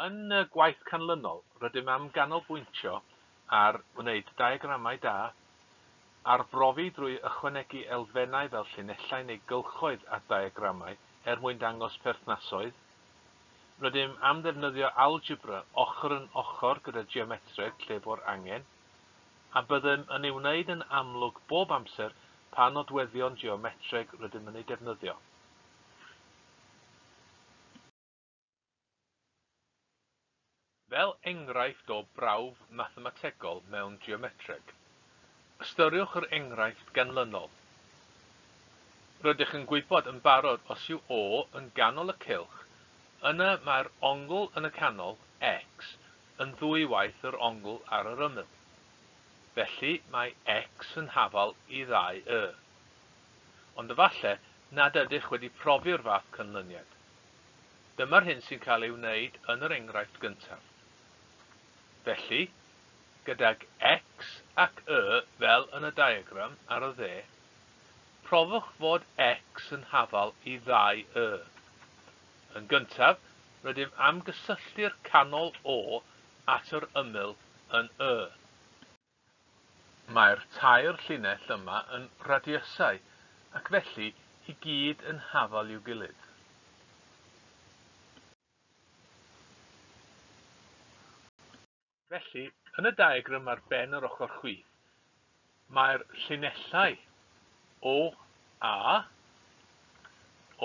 Yn y gwaith canlynol, rydym am ganolbwyntio ar wneud diagramau da, arbrofi drwy ychwanegu elfennau fel llinellau neu gylchoedd at ddiagramau er mwyn dangos perthnasoedd. Rydym am ddefnyddio algebra ochr yn ochr gyda geometreg lle bo'r angen, a byddem yn ei wneud yn amlwg bob amser pa nodweddion geometreg rydym yn eu defnyddio. Fel enghraifft o brawf mathemategol mewn geometreg, ystyriwch yr enghraifft ganlynol. Rydych yn gwybod yn barod os yw O yn ganol y cylch, yna mae'r ongl yn y canol, x, yn ddwywaith yr ongl ar yr ymyl. Felly mae x yn hafal i ddau y. Ond efallai nad ydych wedi profi'r fath canlyniad. Dyma'r hyn sy'n cael ei wneud yn yr enghraifft gyntaf. Felly, gydag x ac y fel yn y diagram ar y dde, profwch fod x yn hafal i ddau y. Yn gyntaf, rydym am gysylltu'r canol O at yr ymyl yn y. Mae'r tair llinell yma yn radiysau ac felly i gyd yn hafal i'w gilydd. Felly, yn y diagram ar ben yr ochr chwith, mae'r llinellau OA,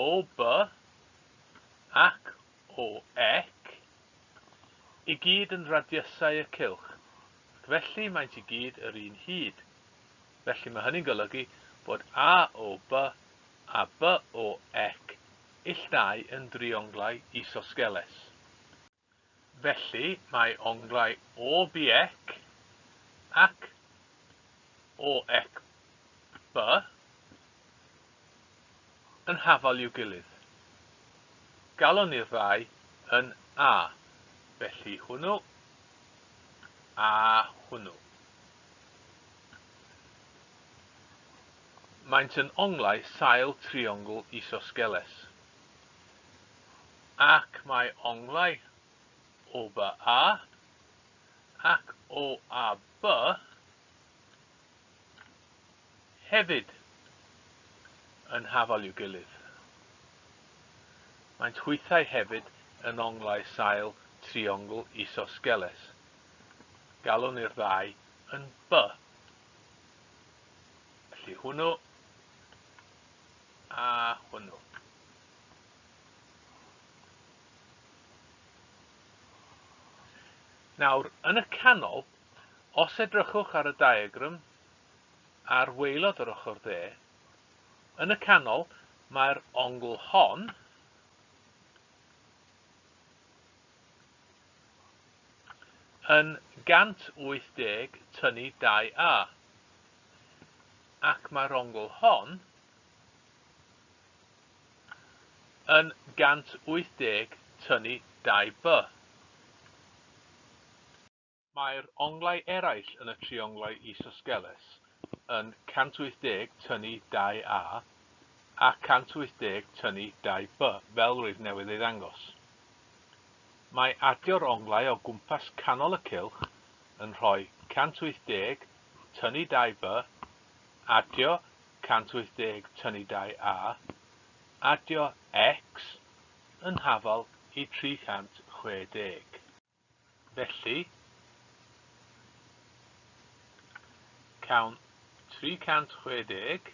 OB ac OC i gyd yn radiysau y cylch, ac felly maent i gyd yr un hyd. Felly mae hynny'n golygu bod AOB a BOC ill dau yn drionglau isosgeles. Felly mae onglau OBC ac OCB yn hafal i'w gilydd. Galwn ni'r ddau yn A, felly hwnnw a hwnnw. Maent yn onglau sail triongl isosgeles. Ac mae onglau OBA ac OAB hefyd yn hafal i'w gilydd. Maent hwythau hefyd yn onglau sail triongl isosgeles. Galwn i'r ddau yn B. Felly hwnnw a hwnnw. Nawr, yn y canol, os edrychwch ar y diagram ar waelod yr ochr dde, yn y canol mae'r ongl hon yn 180 tynnu 2A, ac mae'r ongl hon yn 180 tynnu 2B. Mae'r onglau eraill yn y trionglau isosgeles yn 180 tynnu 2A a 180 tynnu 2B, fel rwyf newydd ei ddangos. Mae adio'r onglau o gwmpas canol y cylch yn rhoi 180 tynnu 2B, adio 180 tynnu 2A, adio X yn hafal i 360. Felly, cawn 360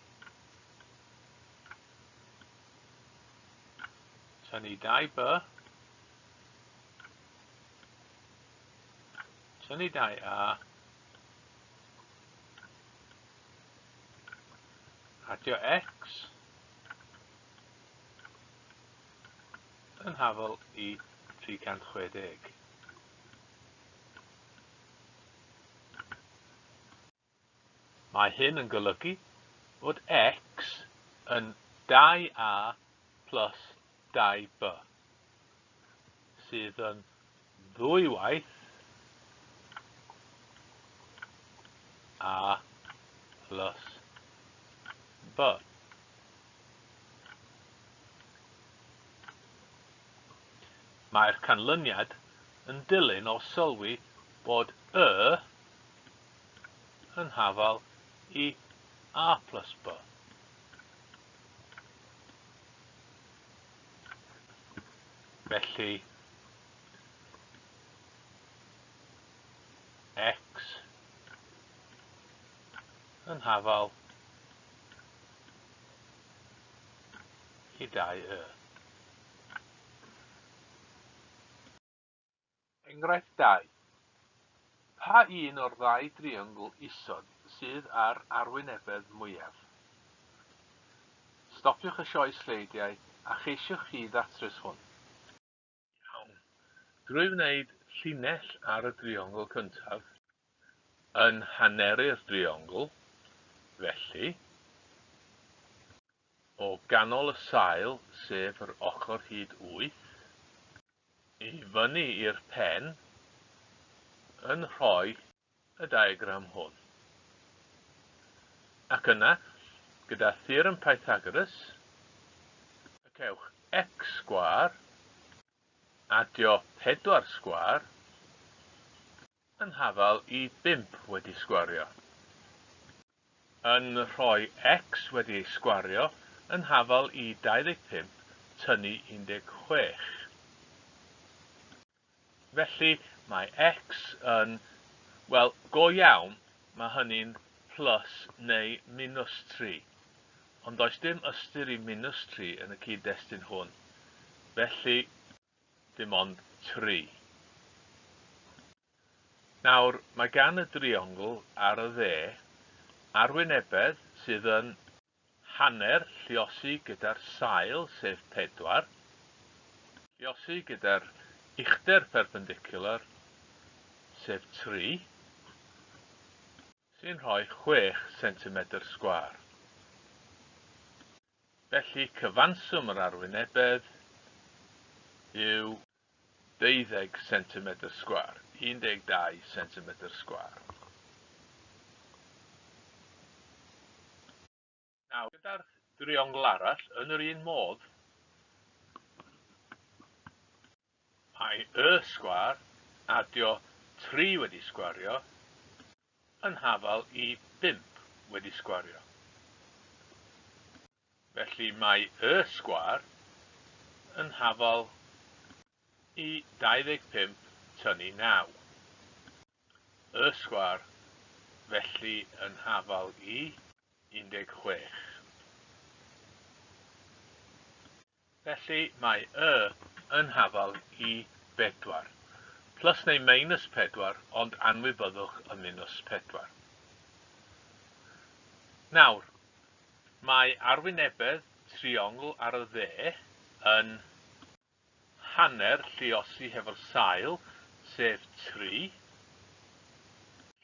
tynnu 2B, tynnu 2A, adio X, yn hafal i 360. Mae hyn yn golygu fod x yn 2a plus 2b, sydd yn ddwywaith a plus b. Mae'r canlyniad yn dilyn o sylwi bod Y yn hafal i A plus B. Felly, X yn hafal i 2Y. Enghraifft 2. Pa un o'r ddau driongl isod sydd â'r arwynebedd mwyaf? Stopiwch y sioe sleidiau a cheisiwch chi ddatrys hwn. Iawn. Drwy wneud llinell ar y driongl cyntaf, yn haneru'r driongl, felly, o ganol y sail, sef yr ochr hyd 8, i fyny i'r pen, yn rhoi y diagram hwn. Ac yna, gyda theorem Pythagoras, y cewch x sgwâr adio 4 sgwâr yn hafal i 5 wedi sgwario. Yn rhoi x wedi ei sgwario yn hafal i 25 tynnu 16. Felly mae x yn, wel, go iawn, mae hynny'n plus neu minus 3. Ond does dim ystyr i minus 3 yn y cyd-destun hwn. Felly, dim ond 3. Nawr, mae gan y driongl ar y dde arwynebedd sydd yn hanner lluosi gyda'r sail, sef 4, lluosi gyda'r uchder perpendicular, sef 3, sy'n rhoi 6 centimetr sgwâr. Felly cyfanswm yr arwynebedd yw 12 centimetr sgwâr, 12 centimetr sgwâr. Nawr, gyda'r driongl arall, yn yr un modd, mae y sgwâr adio 3 wedi sgwario yn hafal i 5 wedi sgwario. Felly mae y sgwâr yn hafal i 25 tynnu 9. Y sgwâr felly yn hafal i 16. Felly mae y yn hafal i 4. Plus neu minus 4, ond anwybyddwch y minus 4. Nawr, mae arwynebedd triongl ar y dde yn hanner lluosi hefo'r sail, sef 3,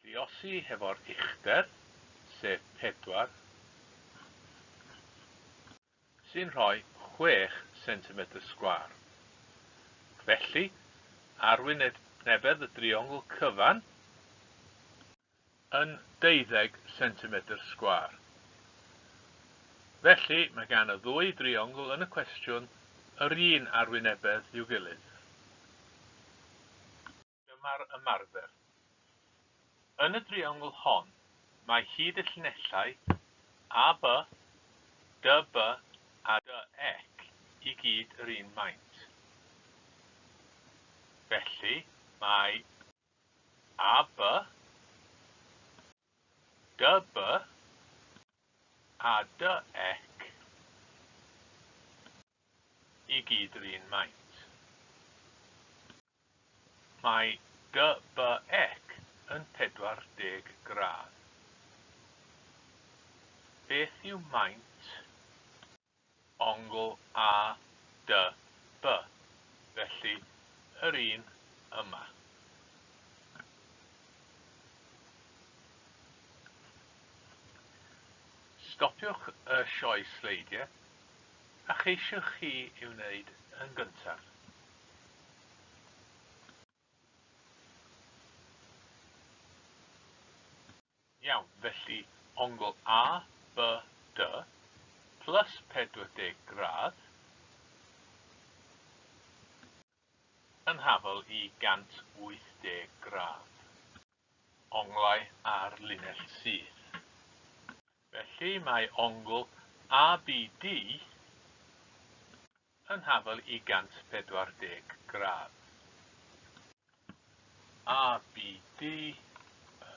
lluosi hefo'r uchder, sef 4, sy'n rhoi 6 centimetr sgwâr. Felly, arwynebedd y driongl cyfan yn 12 centimetr sgwâr. Felly, mae gan y ddwy driongl yn y cwestiwn yr un arwynebedd i'w gilydd. Dyma'r ymarfer. Yn y driongl hon, mae hyd y llinellau AB, DB a DEC i gyd yr un maint. Felly, mae AB, DB a DEC i gyd yr un maint. Mae DBEC yn 40 gradd. Beth yw maint ongl ADB? Felly, yr un yma. Stopiwch y sioe sleidiau a cheisiwch chi ei wneud yn gyntaf. Iawn, felly ongl A, B, D plus 40 gradd yn hafal i 180 gradd. Onglau ar linell syth. Felly mae ongl ABD yn hafal i 140 gradd. ABD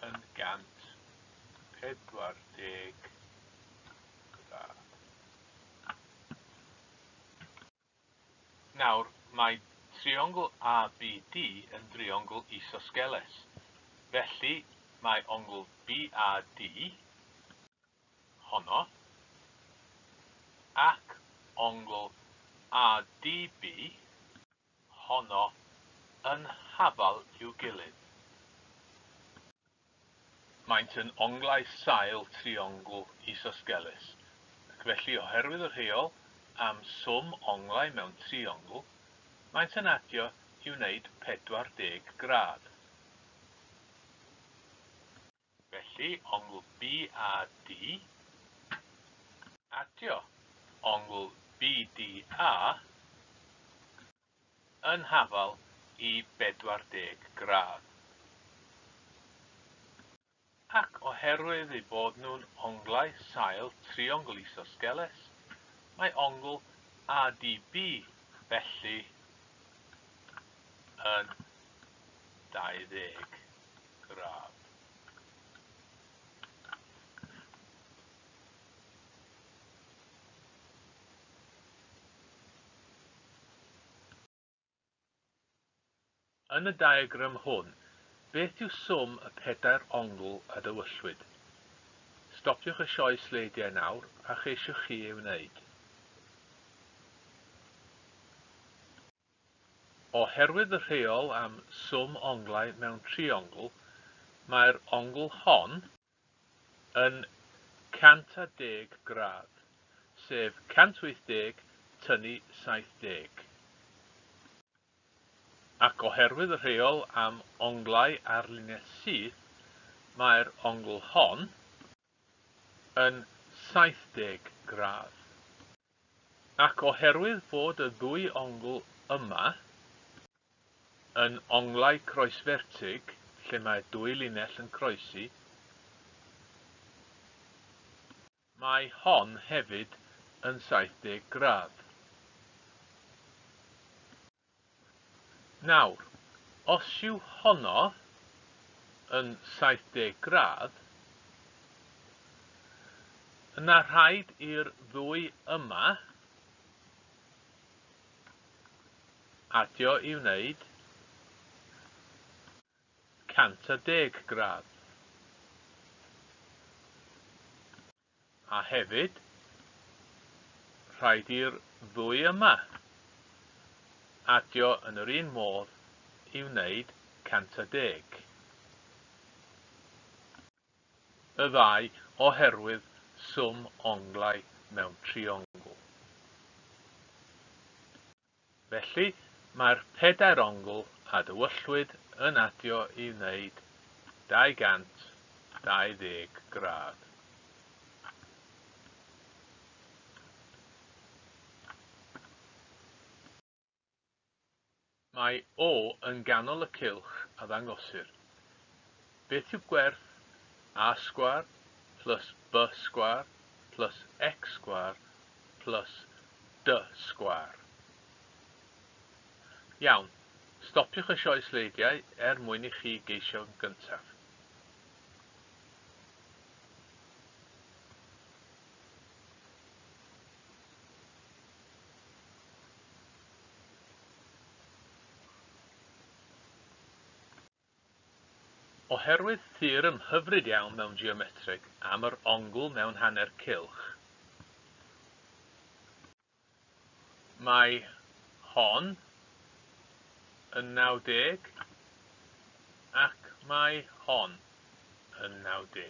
yn 140 gradd. Nawr, mae triongl ABD yn driongl isosgeles. Felly, mae ongl BAD honno ac ongl ADB honno yn hafal i'w gilydd. Maent yn onglau sail triongl isosgeles, ac felly oherwydd y rheol am swm onglau mewn triongl, maent yn adio i wneud 40 gradd. Felly, ongl BAD adio ongl BDA yn hafal i 40 gradd. Ac oherwydd eu bod nhw'n onglau sail triongl isosgeles, mae ongl ADB felly yn 20 gradd. Yn y diagram hwn, beth yw swm y pedair ongl a dywyllwyd? Stopiwch y sioe sleidiau nawr a cheisiwch chi ei wneud. Oherwydd y rheol am swm onglau mewn triongl, mae'r ongl hon yn 110 gradd, sef 180 tynnu 70. Ac oherwydd y rheol am onglau ar linell syth, mae'r ongl hon yn 70 gradd. Ac oherwydd bod y ddwy ongl yma yn onglau croesfertig, lle mae dwy linell yn croesi, mae hon hefyd yn 70 gradd. Nawr, os yw honno yn 70 gradd, yna rhaid i'r ddwy yma adio i wneud 110 gradd. A hefyd, rhaid i'r ddwy yma adio yn yr un modd i wneud 110. Y ddau oherwydd swm onglau mewn triongl. Felly, mae'r pedair ongl a dywyllwyd yn adio i wneud 220 gradd. Mae O yn ganol y cylch a ddangosir. Beth yw gwerth A sgwâr plus B sgwâr plus X sgwâr plus D sgwâr? Iawn, stopiwch y sioe sleidiau er mwyn i chi geisio yn gyntaf. Oherwydd theorem hyfryd iawn mewn geometreg am yr ongl mewn hanner cylch, mae hon yn 90 ac mae hon yn 90.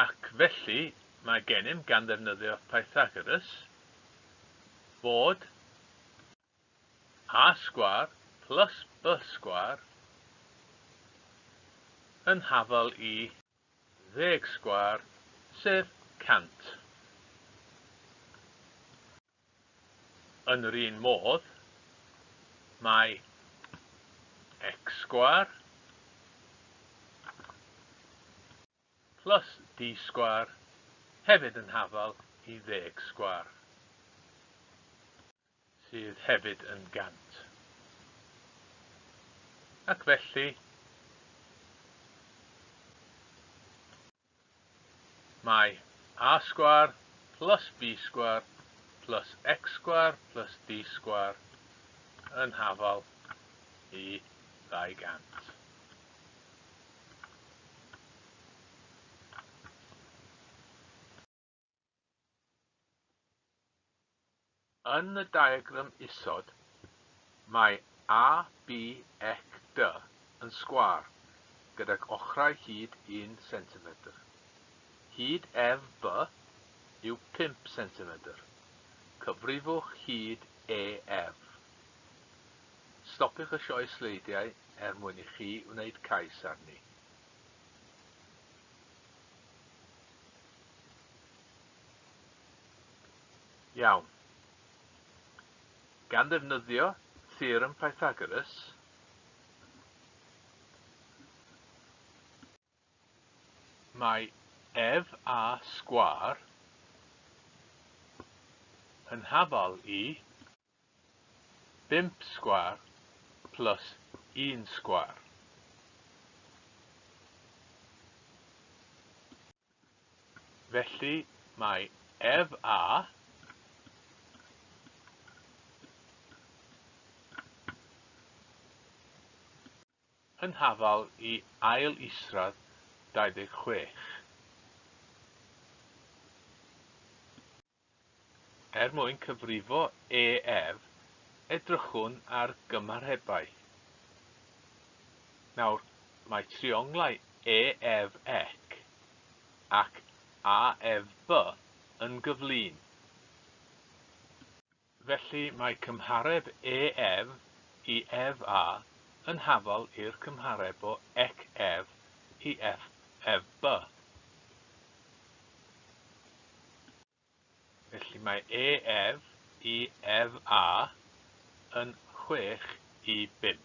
Ac felly, mae gennym, gan ddefnyddio Pythagoras, fod A sgwâr plus B sgwâr yn hafal i ddeg sgwâr, sef 100. Yn yr un modd, mae x sgwâr plus d sgwâr hefyd yn hafal i ddeg sgwâr, sydd hefyd yn 100. Ac felly, mae a sgwâr plus b sgwâr plus x sgwâr plus d sgwâr yn hafal i 200. Yn y diagram isod, mae A, B, ec, D yn sgwâr gydag ochrau hyd 1 centimetr. Hyd Ef B yw 5 centimetr. Cyfrifwch hyd EF. Stopiwch y sioe sleidiau er mwyn i chi wneud cais arni. Iawn. Gan ddefnyddio Theorem Pythagoras, mae ef a sgwâr yn hafal i 5 sgwâr plus 1 sgwâr. Felly mae ef a yn hafal i ail isradd 26. Er mwyn cyfrifo EF, edrychwn ar gymarhebau. Nawr, mae trionglau EFEC ac AFB yn gyflun. Felly mae cymhareb EF i FA yn hafal i'r cymhareb o ECF i FFB. Felly mae EF i FA yn 6 i 5.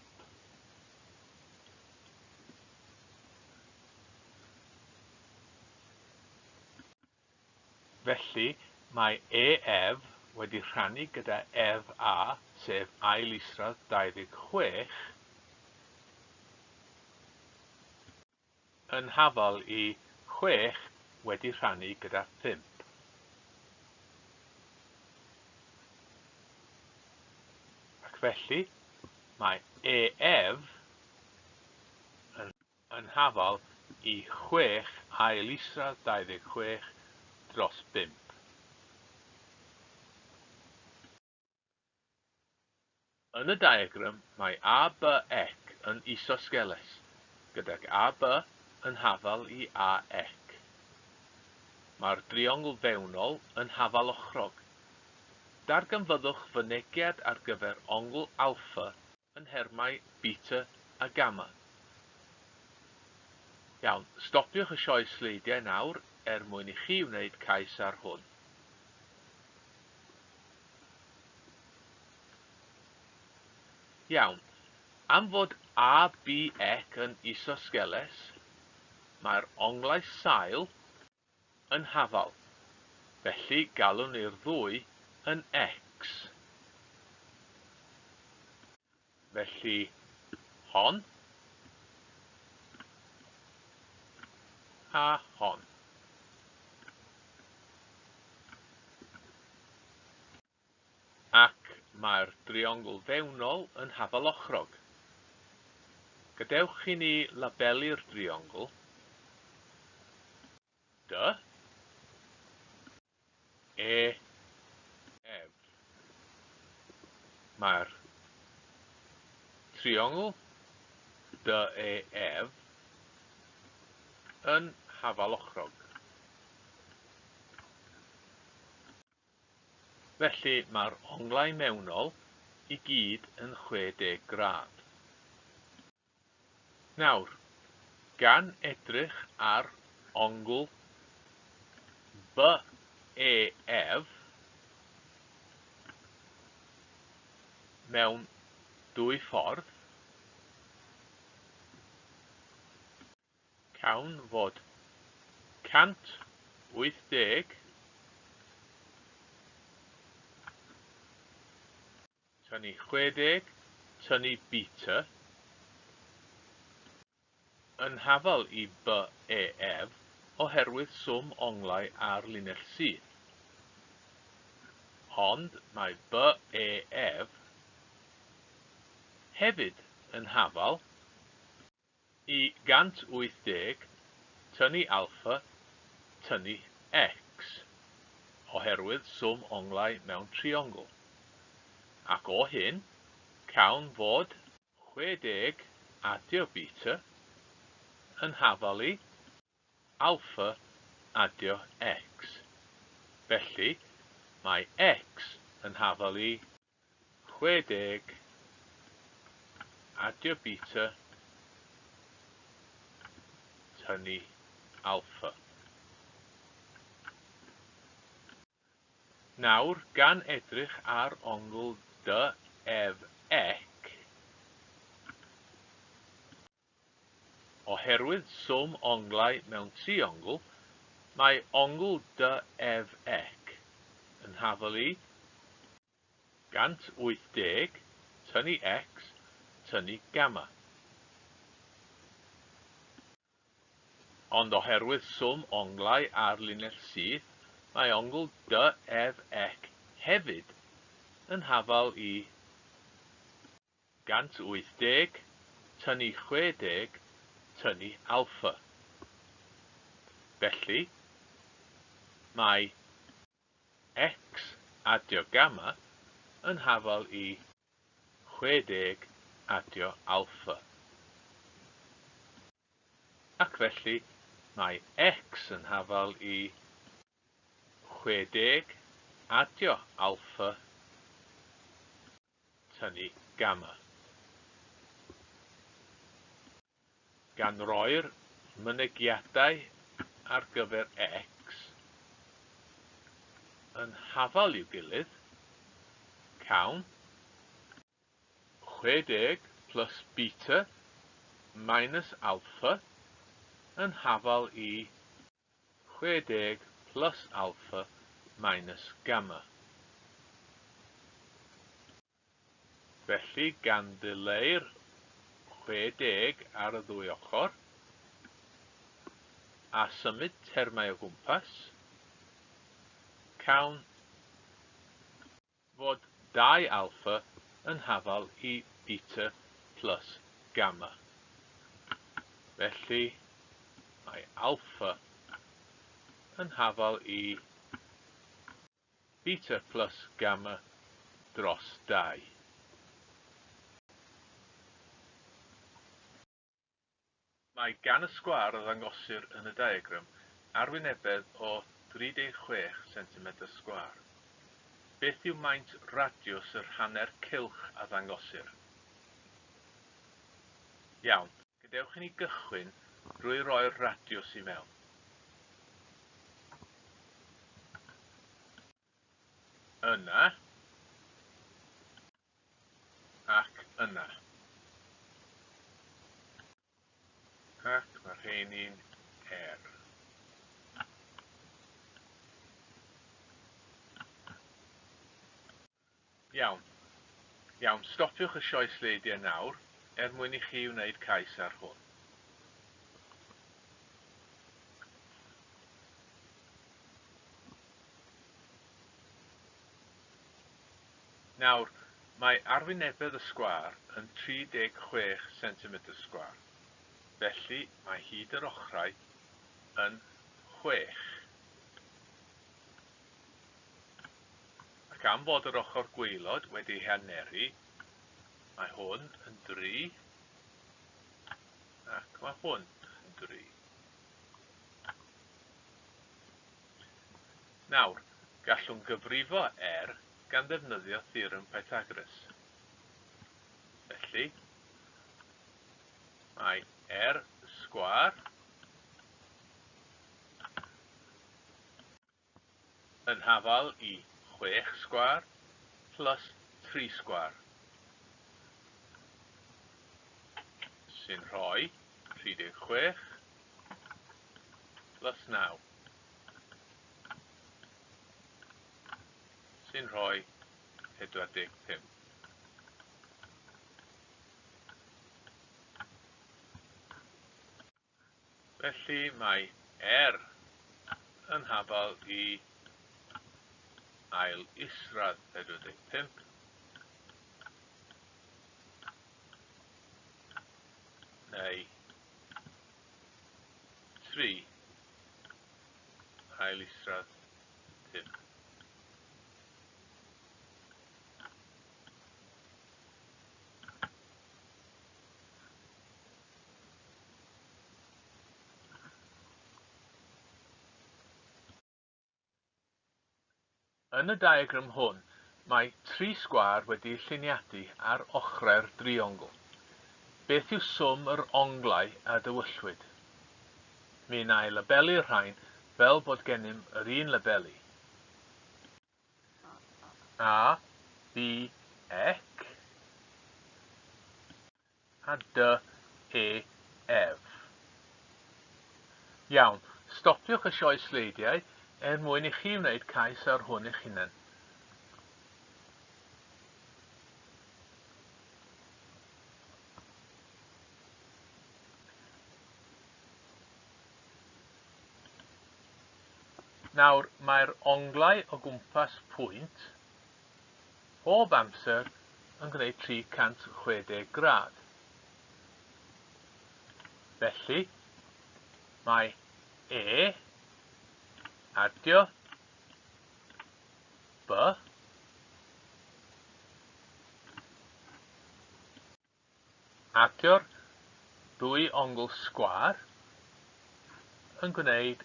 Felly mae EF wedi rhannu gyda FA, sef ail isradd 26, yn hafal i 6 wedi rhannu gyda phump. Ac felly, mae EF yn, yn hafal i 6 ail isradd 26 dros 5. Yn y diagram, mae ABEC yn isosgeles, gydag AB yn hafal i AEC. Mae'r driongl fewnol yn hafal ochrog. Darganfyddwch fynegiad ar gyfer ongl alffa yn nhermau beta a gamma. Iawn, stopiwch y sioe sleidiau nawr er mwyn i chi wneud cais ar hwn. Iawn. Am fod ABEC yn isosgeles, mae'r onglau sail yn hafal, felly galwn ni'r ddwy yn X. Felly, hon a hon. Ac mae'r driongl fewnol yn hafalochrog. Gadewch i ni labelu'r driongl D, E, F. Mae'r triongl DEF yn hafalochrog. Felly mae'r onglau mewnol i gyd yn 60 gradd. Nawr, gan edrych ar ongl BEF, mewn dwy ffordd, cawn fod 180 tynnu 60 tynnu beta yn hafal i BEF oherwydd swm onglau ar linell syth. Ond mae BEF hefyd yn hafal i 180 tynnu alpha tynnu x oherwydd swm onglau mewn triongl. Ac o hyn, cawn fod 60 adio beta yn hafal i alpha adio x. Felly, mae x yn hafal i 60 adio beta tynnu alpha. Nawr, gan edrych ar ongl DFC, oherwydd swm onglau mewn triongl, mae ongl DFC yn hafal i 180 tynnu x tynnu gamma. Ond oherwydd swm onglau ar linell syth, mae ongl DFC hefyd yn hafal i 180 tynnu 60 tynnu alpha. Felly, mae x adio gamma yn hafal i 60 adio alpha. Ac felly, mae x yn hafal i 60 adio alpha tynnu gamma. Gan roi'r mynegiadau ar gyfer x yn hafal i'w gilydd, cawn 60 plus beta minus alpha yn hafal i 60 plus alpha minus gamma. Felly, gan ddileu'r 60 ar y ddwy ochr a symud termau o gwmpas, cawn fod 2 alpha yn hafal i beta plus gamma. Felly, mae alpha yn hafal i beta plus gamma dros 2. Mae gan y sgwâr a ddangosir yn y diagram arwynebedd o 36 cm sgwâr. Beth yw maint radiws yr hanner cylch a ddangosir? Iawn, gadewch i ni gychwyn drwy roi'r radiws i mewn. Yna, ac yna. Ac mae'r rheini'n R. Iawn. Iawn, stopiwch y sioe sleidiau nawr er mwyn i chi wneud cais ar hwn. Nawr, mae arwynebedd y sgwâr yn 36 cm sgwâr. Felly, mae hyd yr ochrau yn 6. Ac am fod yr ochr gwaelod wedi ei haneru, mae hwn yn 3 ac mae hwn yn 3. Nawr, gallwn gyfrifo R gan ddefnyddio theorem Pythagoras. Felly, mae R sgwâr yn hafal i 6 sgwâr plus 3 sgwâr. Sy'n rhoi 36 plus 9. Sy'n rhoi 45. Felly mae R yn hafal i ail isradd 45 neu 3 ail isradd 5. Yn y diagram hwn, mae tri sgwâr wedi'u lluniadu ar ochrau'r driongl. Beth yw swm yr onglau a dywyllwyd? Mi wna i labelu'r rhain fel bod gennym yr un labeli. A, B, ec, a D, E, F. Iawn, stopiwch y sioe sleidiau er mwyn i chi wneud cais ar hwn eich hunain. Nawr, mae'r onglau o gwmpas pwynt bob amser yn gwneud 360 gradd. Felly, mae E adio B Adio'r ddwy ongl sgwâr yn gwneud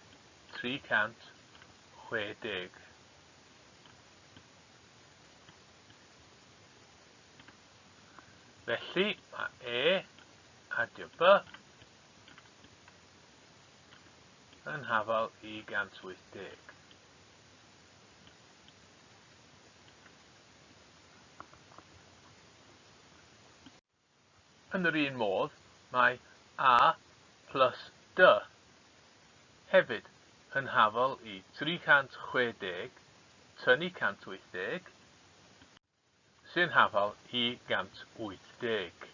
360. Felly, mae E adio B yn hafal i 180. Yn yr un modd, mae A plus D hefyd yn hafal i 360 tynnu 180, sy'n hafal i 180.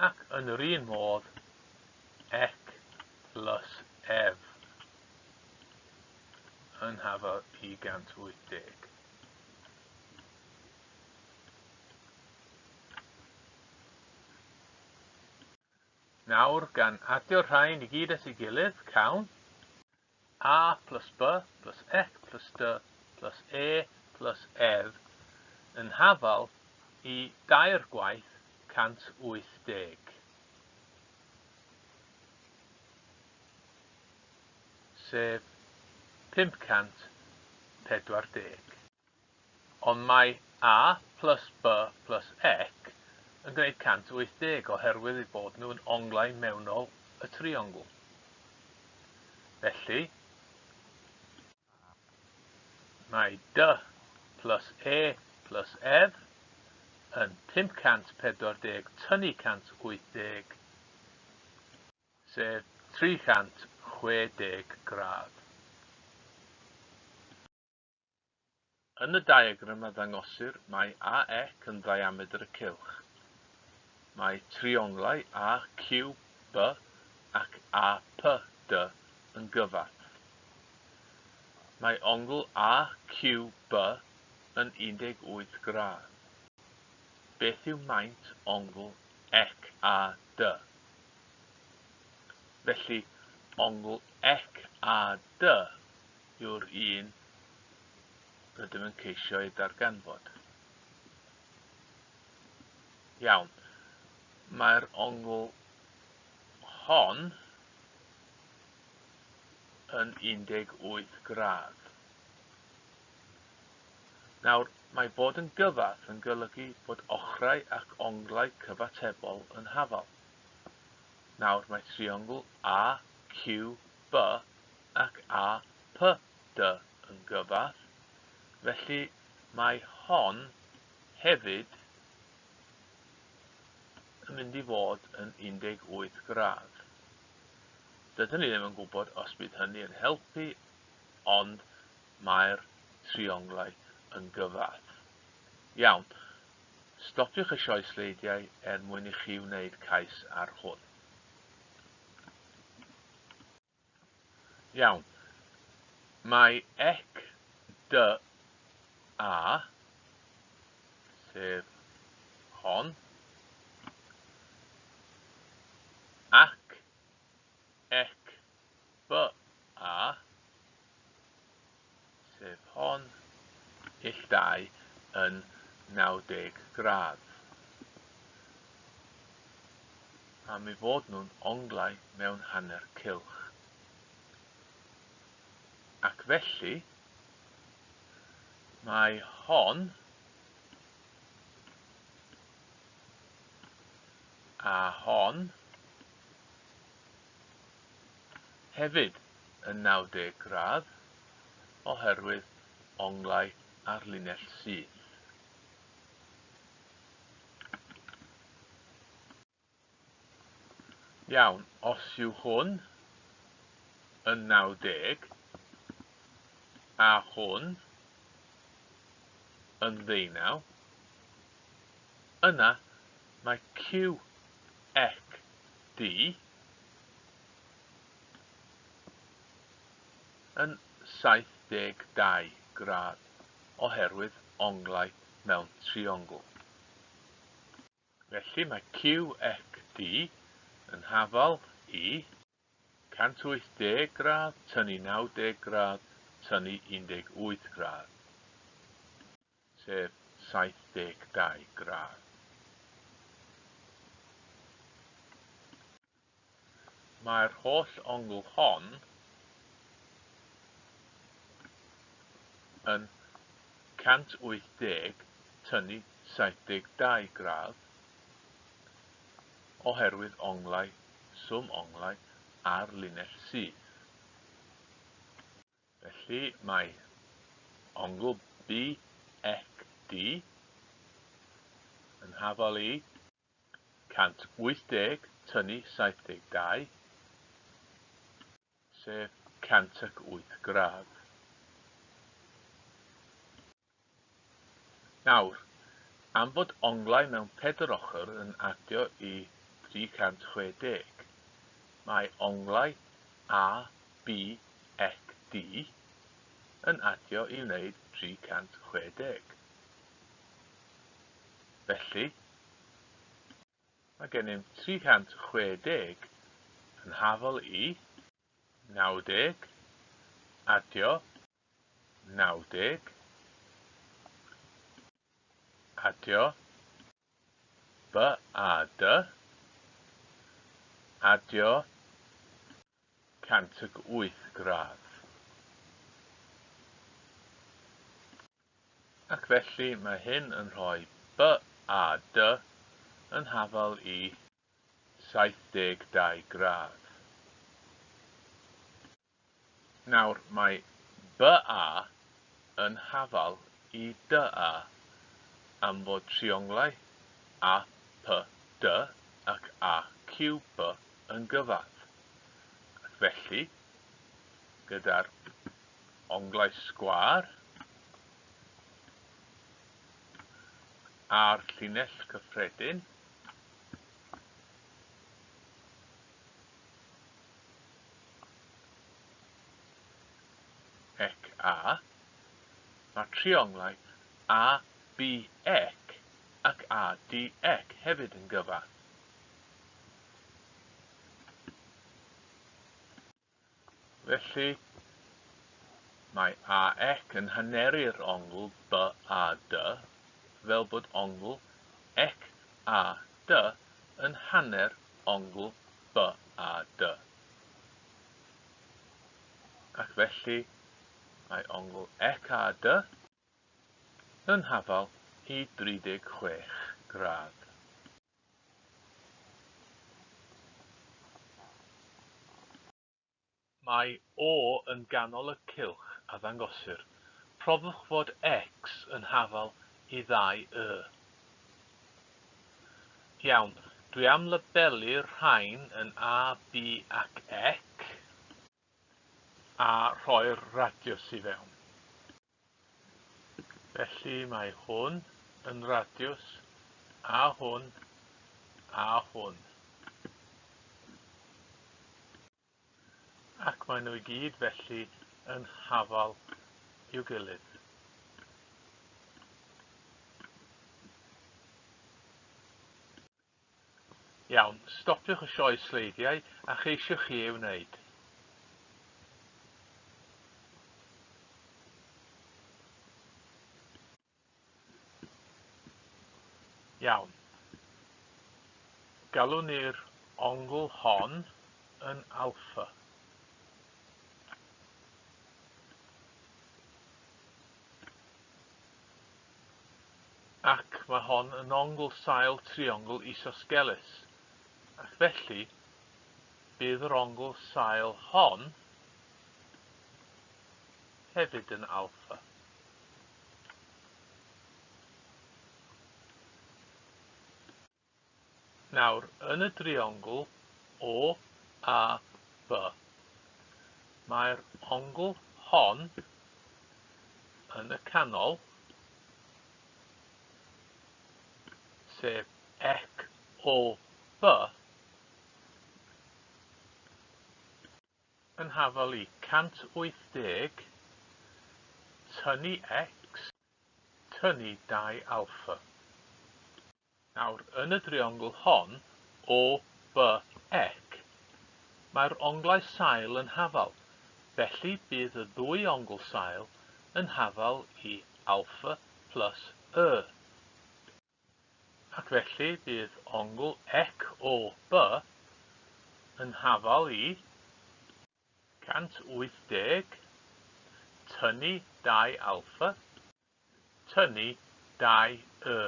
Ac yn yr un modd, ec plus ef yn hafal i 180. Nawr, gan adio'r rhain i gyd at ei gilydd, cawn A plus B plus Ec plus D plus E plus Ef yn hafal i dair gwaith 180. Sef 540. Ond mae A plus B plus ec yn gwneud 180 oherwydd eu bod nhw'n onglau mewnol y triongl. Felly, mae D plus E plus F yn 540 tynnu 180, sef 360 gradd. Yn y diagram a ddangosir, mae AEC yn ddiamedr y cylch. Mae trionglau AQB ac APD yn gyfath. Mae ongl AQB yn 18 gradd. Beth yw maint ongl ECAD? Felly, ongl ECAD yw'r un rydym yn ceisio ei darganfod. Iawn, mae'r ongl hon yn 18 gradd. Nawr, mae bod yn gyfath yn golygu bod ochrau ac onglau cyfatebol yn hafal. Nawr, mae triongl AQB ac APD yn gyfath, felly mae hon hefyd yn mynd i fod yn 18 gradd. Dydyn ni ddim yn gwybod os bydd hynny yn helpu, ond mae'r trionglau yn gyfath. Iawn, stopiwch y sioe sleidiau er mwyn i chi wneud cais ar hwn. Iawn. Mae ec dy a, sef hon, ac ec b a, sef hon, ill dau yn 90 gradd. Am eu bod nhw'n onglau mewn hanner cylch. Ac felly, mae hon a hon hefyd yn 90 gradd oherwydd onglau ar linell syth. Iawn, os yw hwn yn 90 a hwn yn ddeunaw, yna mae Q ec D yn 72 gradd oherwydd onglau mewn triongl. Felly mae QXD yn hafal i 180 gradd tynnu 90 gradd tynnu 18 gradd, sef 72 gradd. Mae'r holl ongl hon yn 180 tynnu 72 gradd oherwydd onglau, swm onglau ar linell syth. Felly mae ongl BXD yn hafal i 180 tynnu 72, sef 108 gradd. Nawr, am fod onglau mewn pedwar ochr yn adio i 360, mae onglau A, B, C, D yn adio i wneud 360. Felly, Mae gennym 360 yn hafal i 90, adio 90, adio BAD, adio 108 gradd. Ac felly mae hyn yn rhoi BAD yn hafal i 72 gradd. Nawr mae BA yn hafal i DA am fod trionglau APD ac AQB yn gyfadd. Ac felly, gyda'r onglau sgwâr a'r llinell cyffredin ec A, mae trionglau ABEC ac ADEC hefyd yn gyfath. Felly, mae AEC yn haneru'r ongl BAD fel bod ongl ECAD yn hanner ongl BAD. Ac felly, mae ongl ECAD yn hafal i 36 gradd. Mae O yn ganol y cylch a ddangosir. Profwch fod X yn hafal i ddau Y. Iawn, Dwi am labelu'r rhain yn A, B ac C a rhoi'r radiws i fewn. Felly mae hwn yn radiws, a hwn, a hwn. Ac maen nhw i gyd felly yn hafal i'w gilydd. Iawn, stopiwch y sioe sleidiau a cheisiwch chi ei wneud. Iawn. Galwn ni'r ongl hon yn alpha. Ac mae hon yn ongl sail triongl isosgeles, ac felly bydd yr ongl sail hon hefyd yn alpha. Nawr, yn y driongl O, A, B, mae'r ongl hon yn y canol, sef ec O, B, yn hafal i 180, tynnu x, tynnu 2 alpha. Nawr, yn y driongl hon, O, B, ec, mae'r onglau sail yn hafal, felly bydd y ddwy ongl sail yn hafal i alpha plus y. Ac felly bydd ongl ec o B yn hafal i 180 tynnu 2 alpha tynnu 2 y.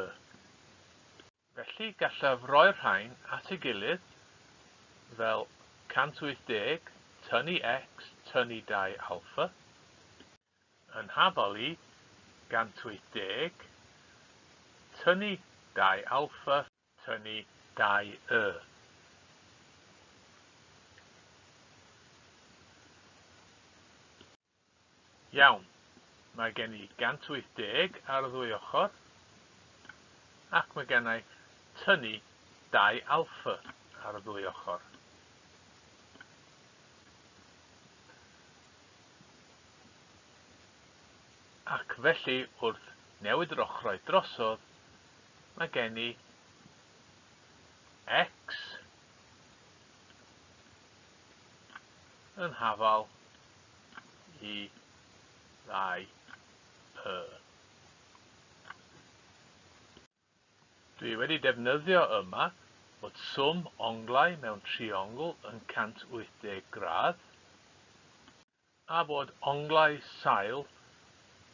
Felly gallaf roi'r rhain at ei gilydd fel 180 tynnu x tynnu 2 alpha Yn hafal i 180, tynnu 2 alpha, tynnu 2 y. Iawn, mae gen i 180 ar y ddwy ochr, ac mae gen i tynnu 2 alpha ar y ddwy ochr. Ac felly wrth newid yr ochrau drosodd, mae gen i x yn hafal i ddau y. Dwi wedi defnyddio yma fod swm onglau mewn triongl yn 180 gradd, a bod onglau sail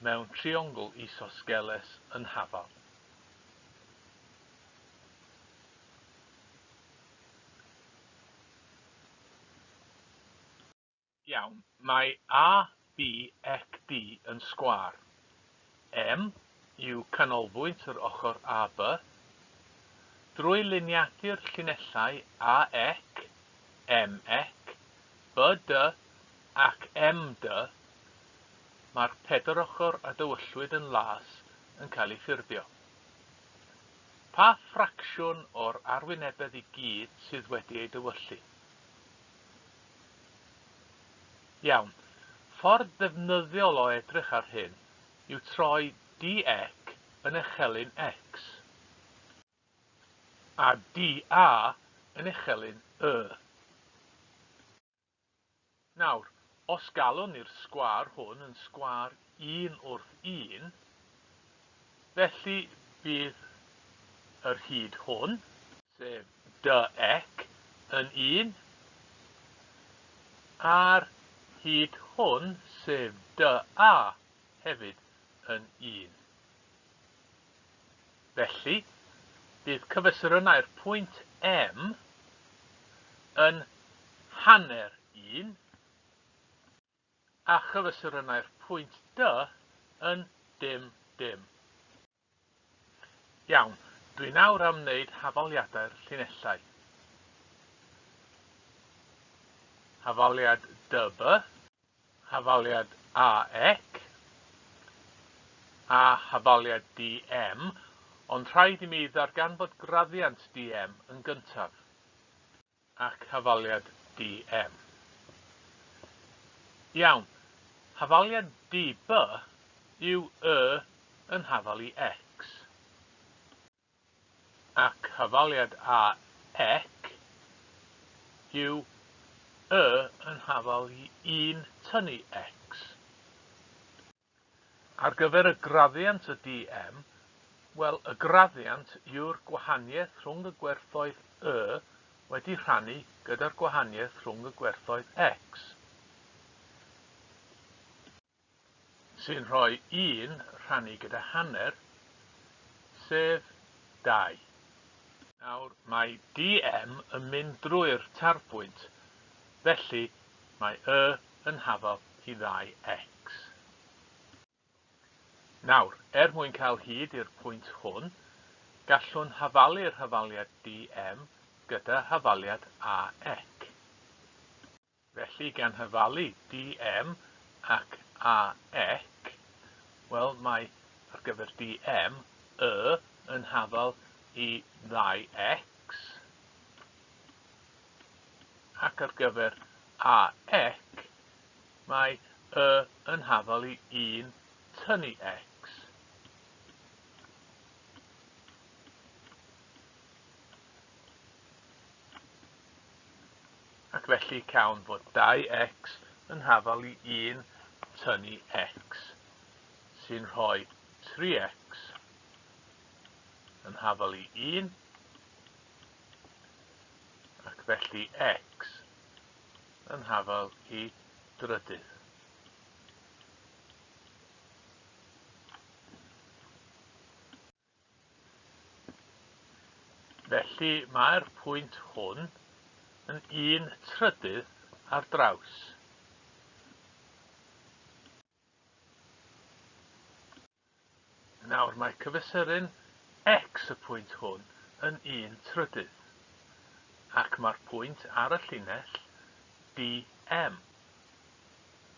mewn triongl isosgeles yn hafal. Iawn, mae A, B ac D yn sgwâr. M yw canolbwynt yr ochr AB. Drwy luniadu'r llinellau AEC, MEC, BD ac MD, mae'r pedair ochr a dywyllwyd yn las yn cael eu ffurfio. Pa ffracsiwn o'r arwynebedd i gyd sydd wedi ei dywyllu? Iawn. Ffordd ddefnyddiol o edrych ar hyn yw troi dx yn echelin x a dA yn echelin y. Nawr, os galwn ni'r sgwâr hwn yn sgwâr un wrth un, felly bydd yr hyd hwn, sef dx yn un, a'r hyd hwn, sef dA, hefyd yn un. Felly, bydd cyfesurynnau'r pwynt M yn hanner un, a chyfesurynnau'r pwynt D yn dim dim. Iawn. Dwi nawr am wneud hafaliadau'r llinellau. Hafaliad DB, hafaliad AEC a hafaliad DM, ond rhaid i mi ddarganfod graddiant DM yn gyntaf. Ac hafaliad DM. Iawn, hafaliad DB yw Y yn hafal i X. Ac hafaliad AEC yw Y yn hafal i 1 tynnu X. Ar gyfer y graddiant y DM, wel, y graddiant yw'r gwahaniaeth rhwng y gwerthoedd y wedi rhannu gyda'r gwahaniaeth rhwng y gwerthoedd x, sy'n rhoi 1 rhannu gyda hanner, sef 2. Nawr, mae DM yn mynd drwy'r tarbwynt, felly mae y yn hafal i ddau x. Nawr, er mwyn cael hyd i'r pwynt hwn, gallwn hafalu'r hafaliad DM gyda hafaliad AX. Felly, gan hafalu DM ac AX, wel, mae ar gyfer DM, y yn hafal i ddau x, ac ar gyfer AX, mae y yn hafal i 1 tynnu x. Ac felly cawn fod 2x yn hafal i 1 tynnu x, sy'n rhoi 3x yn hafal i 1, ac felly x yn hafal i drydydd. Felly mae'r pwynt hwn yn un trydydd ar draws. Nawr mae cyfesuryn x y pwynt hwn yn un trydydd, ac mae'r pwynt ar y llinell DM.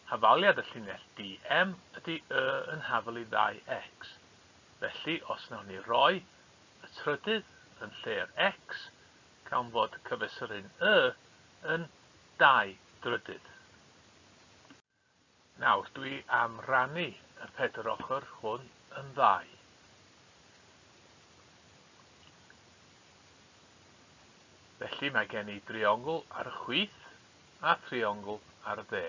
Hafaliad y llinell DM ydy y yn hafal i ddau x. Felly, os wnawn ni roi y trydydd yn lle'r x, cawn fod cyfesuryn y yn 2 drydydd. Nawr, dwi am rannu y pedwar ochr hwn yn ddau. Felly mae gen i driongl ar y chwith a thriongl ar y dde,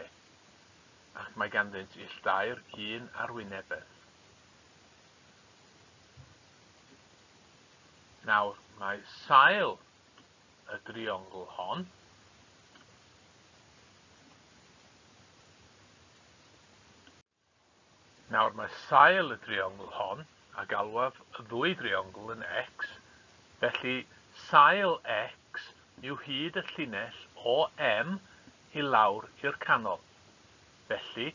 ac mae ganddynt ill dau'r un arwynebedd. Nawr, mae sail y driongl hon. Nawr mae sail y driongl hon, a galwaf y ddwy driongl yn x, felly sail x yw hyd y llinell o M i lawr i'r canol. Felly,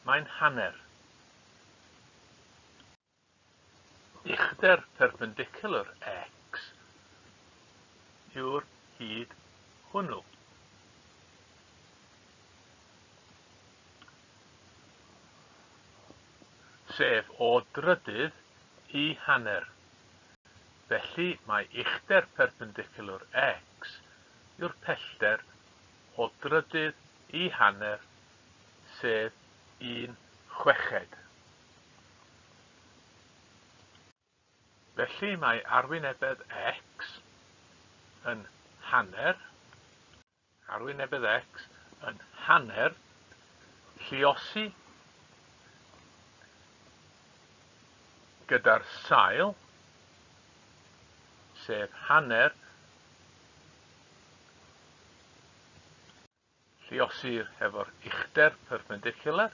mae'n hanner. Uchder perpendicular x yw'r hyd hwnnw. Sef o drydydd i hanner. Felly mae uchder perpendicular x yw'r pellter o drydydd i hanner, sef 1/6. Felly mae arwynebedd x yn hanner, arwynebedd x yn hanner lluosi gyda'r sail, sef hanner Lluosir hefo'r uchder perpendicular,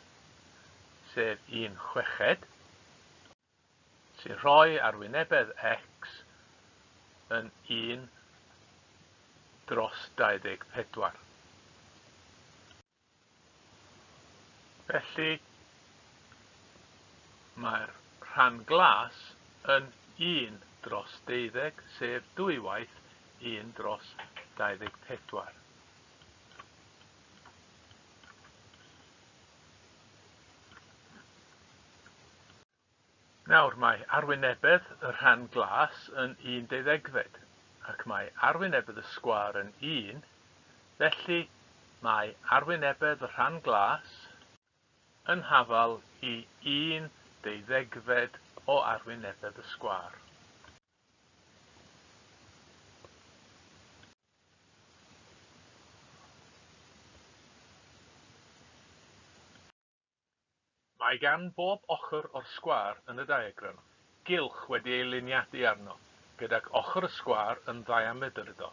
sef 1/6, sy'n rhoi arwynebedd x yn 1 dros 24. Felly, mae'r rhan glas yn 1 dros 12, sef dwywaith 1 dros 24. Nawr mae arwynebedd y rhan glas yn 1/12, ac mae arwynebedd y sgwâr yn 1, felly mae arwynebedd y rhan glas yn hafal i 1/12 o arwynebedd y sgwâr. Mae gan bob ochr o'r sgwâr yn y diagram gylch wedi ei luniadu arno, gydag ochr y sgwâr yn ddiamedr iddo.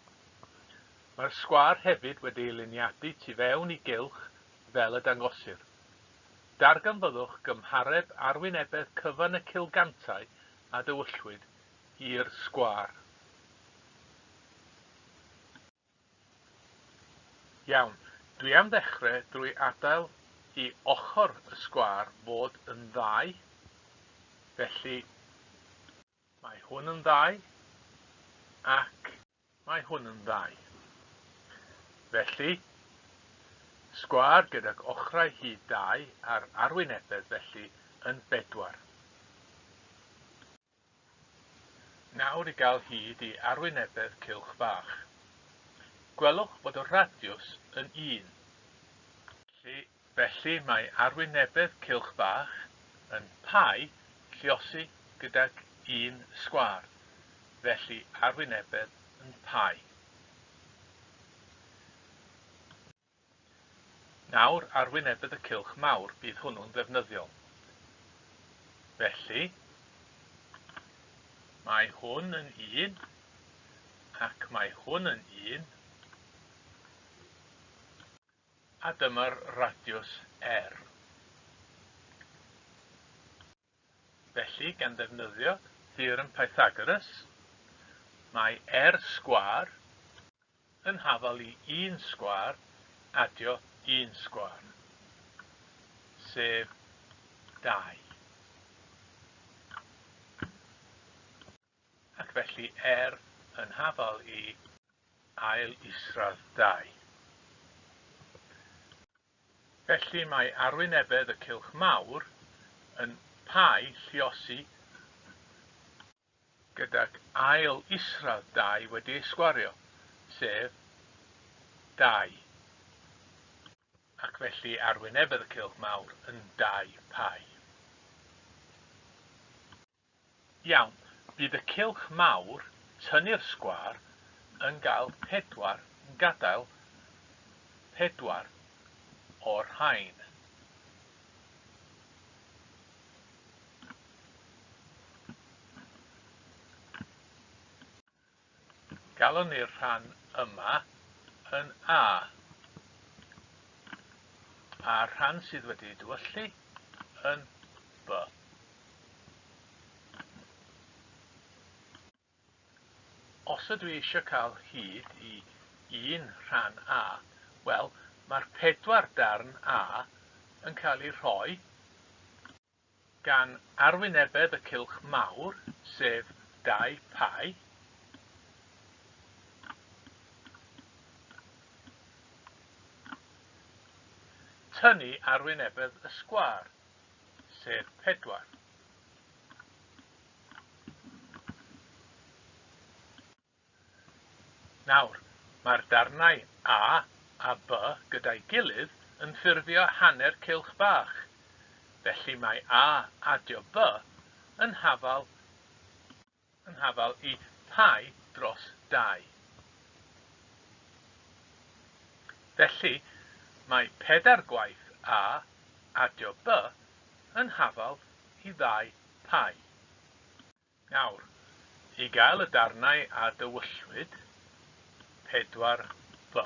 Mae'r sgwâr hefyd wedi ei luniadu tu fewn i gylch fel y dangosir. Darganfyddwch gymhareb arwynebedd cyfan y cilgantau a dywyllwyd i'r sgwâr. Iawn, dwi am ddechrau drwy adael i ochr y sgwâr fod yn ddau, felly mae hwn yn ddau ac mae hwn yn ddau. Felly, sgwâr gydag ochrau hyd dau a'r arwynebedd felly yn bedwar. Nawr i gael hyd i arwynebedd cylch bach. Gwelwch fod y radiws yn 1. Felly mae arwynebedd cylch bach yn pi lluosi gydag 1 sgwâr, felly arwynebedd yn pi. Nawr arwynebedd y cylch mawr, bydd hwnnw'n ddefnyddiol. Felly, mae hwn yn 1, ac mae hwn yn 1, a dyma'r radiws R. Felly, gan ddefnyddio theorem Pythagoras, mae R sgwâr yn hafal i 1 sgwâr adio 1 sgwâr, sef 2. Ac felly R yn hafal i ail isradd 2. Felly mae arwynebedd y cylch mawr yn pi lluosi gydag ail isradd 2 wedi ei sgwario, sef 2. Ac felly arwynebedd y cylch mawr yn 2 pi. Iawn, bydd y cylch mawr, tynnu'r sgwâr, yn gael 4, yn gadael 4 o'r rhain. Galwn ni'r rhan yma yn A, a'r rhan sydd wedi ei dywyllu yn B. Os ydw i eisiau cael hyd i un rhan A, wel, mae'r pedwar darn A yn cael eu rhoi gan arwynebedd y cylch mawr, sef 2 pi, tynnu arwynebedd y sgwâr, sef 4. Nawr, mae'r darnau A a B gyda'i gilydd yn ffurfio hanner cylch bach, felly mae A adio B yn hafal yn hafal i pi dros 2. Felly, mae pedair gwaith A adio B yn hafal i ddau pi. Nawr, i gael y darnau a dywyllwyd, 4 B,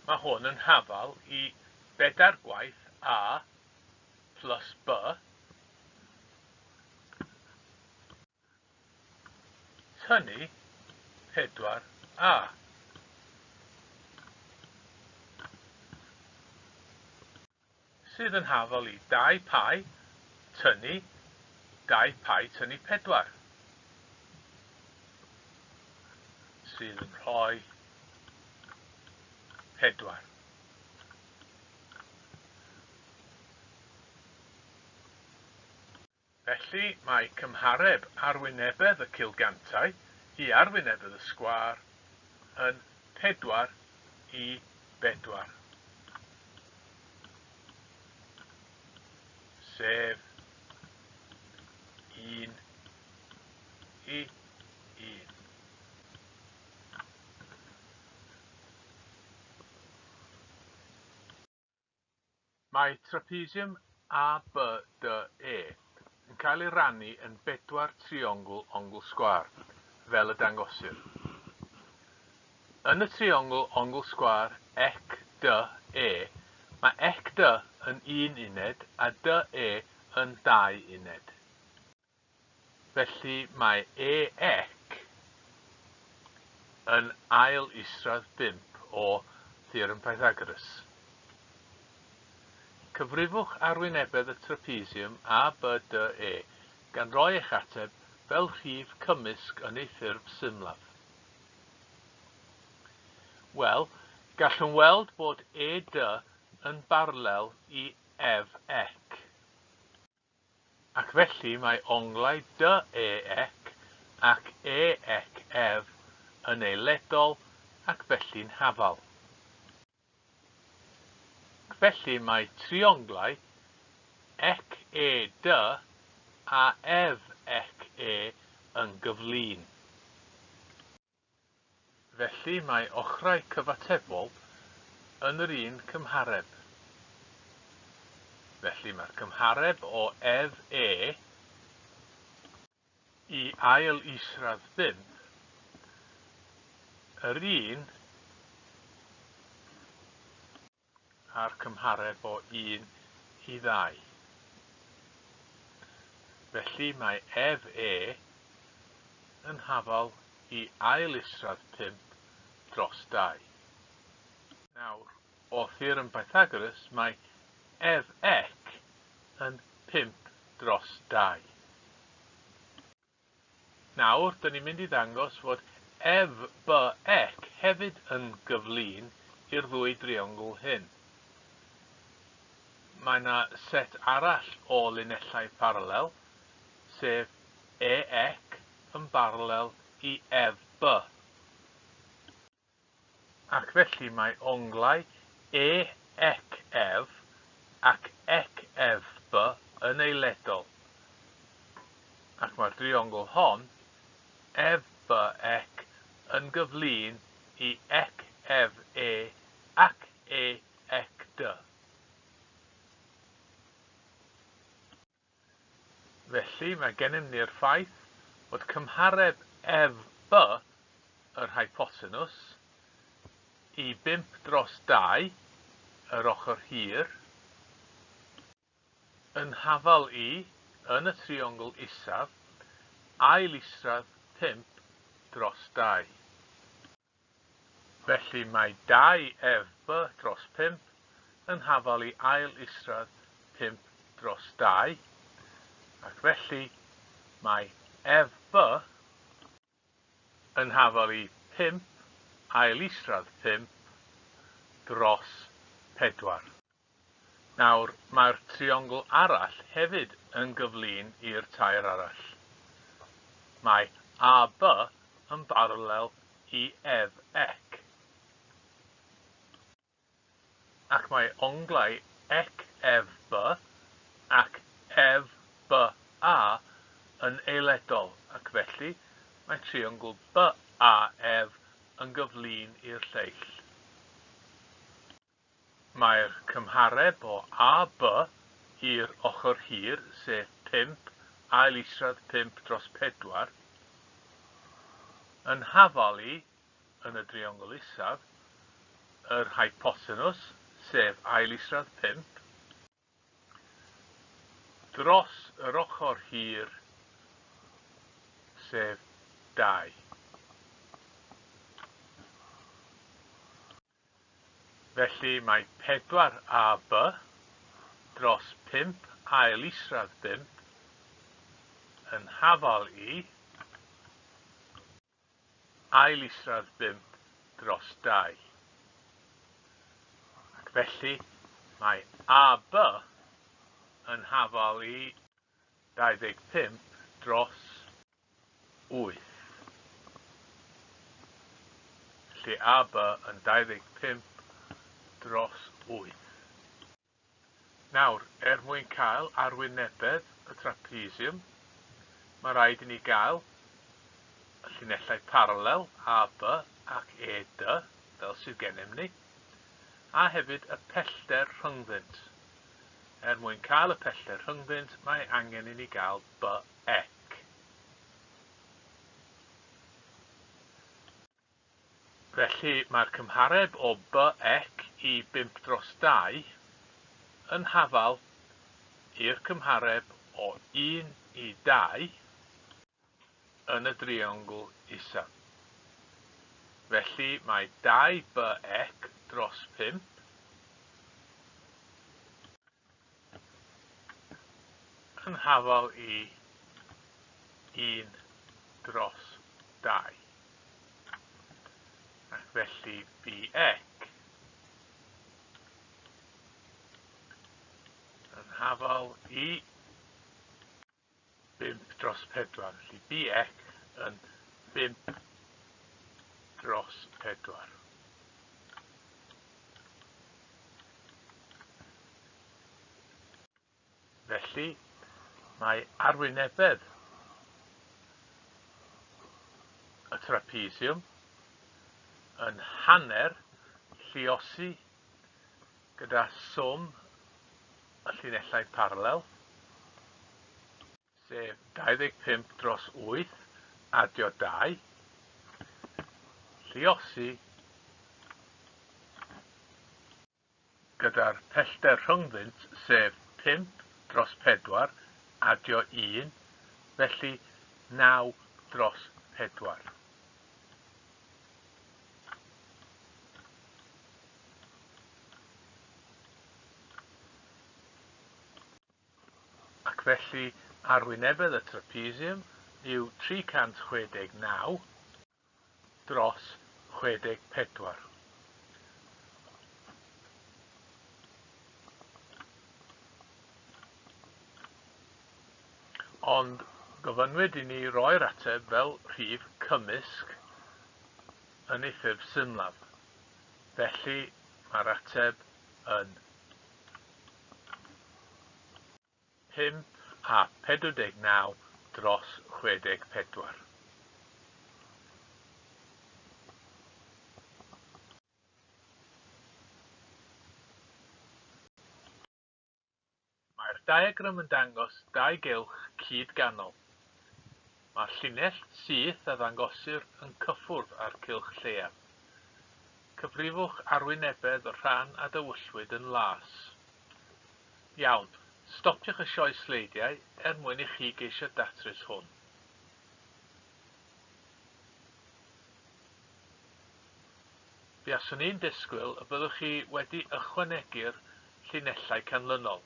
mae hwn yn hafal i bedair gwaith A plus B, Tynnu 4A. Sydd yn hafal i 2 pi tynnu 2 pi tynnu 4. Sydd yn rhoi 4. Felly, mae cymhareb arwynebedd y cilgantau i arwynebedd y sgwâr yn 4 i 4, sef 1 i 1. Mae trapesiwm ABDE yn cael ei rannu yn bedwar triongl ongl sgwâr, fel y dangosir. Yn y triongl ongl sgwâr ECDE, mae ECD yn un uned a DE yn dau uned. Felly mae EEC yn ail isradd 5 o Theorem Pythagoras. Cyfrifwch arwynebedd y trapesiwm ABDE gan roi eich ateb fel rhif cymysg yn ei ffurf symlaf. Wel, gallwn weld bod ED yn barlel i EFEC. Ac felly mae onglau DEEC ac EECF yn eiledol ac felly'n hafal. Ac felly mae trionglau ECED a EFECE yn gyflun. Felly mae ochrau cyfatebol yn yr un cymhareb. Felly mae'r cymhareb o ef e i ail isradd 5 yr un a'r cymhareb o 1 i 2. Felly mae ef e yn hafal i ail isradd 5 dros 2. Nawr, o Theorem Pythagoras, mae ef ec yn 5 dros 2. Nawr, dyn ni'n mynd i ddangos fod ef B ec hefyd yn gyflun i'r ddwy driongl hyn. Mae yna set arall o linellau paralel, sef EEC yn baralel i FB. Ac felly mae onglau EECF ac ECFB yn eiledol. Ac mae'r driongl hon, FBEC, yn gyflun i ECFE ac EECD. Felly, mae gennym ni'r ffaith bod cymhareb FB, yr hypotenws, i 5 dros 2, yr ochr hir, yn hafal i, yn y triongl isaf, ail isradd 5 dros 2. Felly mae 2 FB dros 5 yn hafal i ail isradd 5 dros 2, ac felly mae FB yn hafal i 5 ail isradd 5 dros 4. Nawr, mae'r triongl arall hefyd yn gyflun i'r tair arall. Mae AB yn baralel i FEC. Ac mae onglau ECFB ac FBA yn eiledol, ac felly mae triongl BAF yn gyflun i'r lleill. Mae'r cymhareb o AB i'r ochr hir, sef 5 ail isradd 5 dros 4, yn hafal i, yn y driongl isaf, yr hypotenws, sef ail isradd 5, dros yr ochr hir, sef 2. Felly mae 4AB dros 5 ail isradd 5 yn hafal i ail isradd 5 dros 2. Ac felly mae AB yn hafal i 25 dros 8. Felly AB yn 25 dros 8. Nawr, er mwyn cael arwynebedd y trapesiwm, mae rhaid i ni gael y llinellau paralel AB ac ED, fel sydd gennym ni, a hefyd y pellter rhyngddynt. Er mwyn cael y pellter rhyngddynt, mae angen i ni gael BEC. Felly mae'r cymhareb o BEC i 5 dros 2 yn hafal i'r cymhareb o 1 i 2 yn y driongl isaf. Felly mae 2 BEC dros 5 yn hafal i 1 dros 2. Ac felly BEC yn hafal i 5 dros 4. Felly BEC yn 5 dros 4. Felly, mae arwynebedd y trapesiwm yn hanner lluosi gyda swm y llinellau paralel, sef 25 dros 8 adio 2, lluosi gyda'r pellter rhyngddynt, sef 5 dros 4 adio 1, felly 9 dros 4. Ac felly arwynebedd y trapesiwm yw 369 dros 64. Ond gofynnwyd i ni roi'r ateb fel rhif cymysg yn ei ffurf symlaf. Felly mae'r ateb yn 5 a 49 dros 64. Mae'r diagram yn dangos dau gylch cyd-ganol. Mae'r llinell syth a ddangosir yn cyffwrdd â'r cylch lleiaf. Cyfrifwch arwynebedd y rhan a dywyllwyd yn las. Iawn, stopiwch y sioe sleidiau er mwyn i chi geisio datrys hwn. Buaswn i'n disgwyl y byddwch chi wedi ychwanegu'r llinellau canlynol.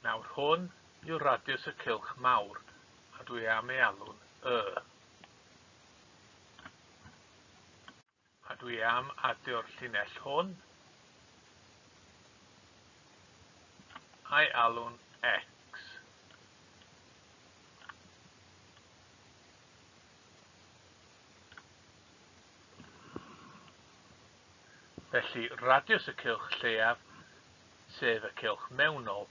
Nawr hwn yw radiws y cylch mawr, a dwi am ei alw'n Y. A dwi am adio'r llinell hwn, a'i alw'n X. Felly, radiws y cylch lleiaf, sef y cylch mewnol,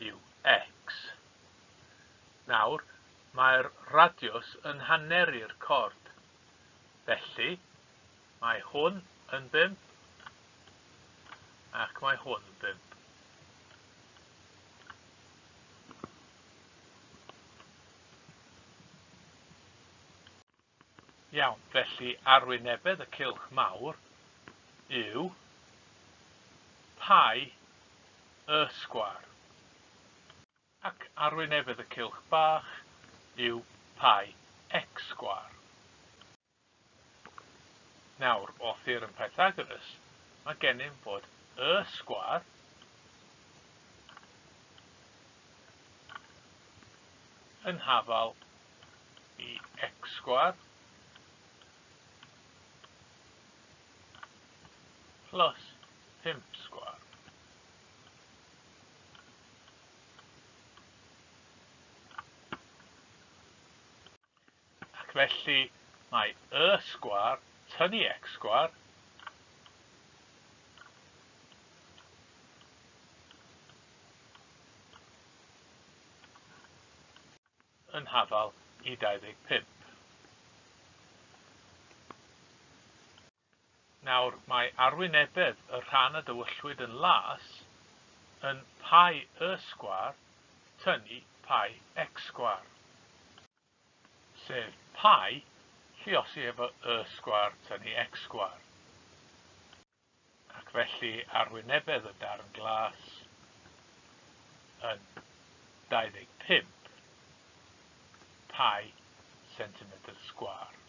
yw x. Nawr, mae'r radiws yn haneru'r cord. Felly, mae hwn yn 5 ac mae hwn yn 5. Iawn, felly arwynebedd y cylch mawr yw pi y sgwâr. Ac arwynebedd y cylch bach yw pi x sgwâr. Nawr, o theorem Pythagoras, mae gennym fod y sgwâr yn hafal i x sgwâr plus 5 sgwâr. Ac felly mae y sgwâr tynnu x sgwâr yn hafal i 25. Nawr mae arwynebedd y rhan a dywyllwyd yn las yn pi y sgwâr tynnu pi x sgwâr, sef pi lluosi efo y sgwâr tynnu x sgwâr. Ac felly arwynebedd y darn glas yn 25 pi centimetr sgwâr.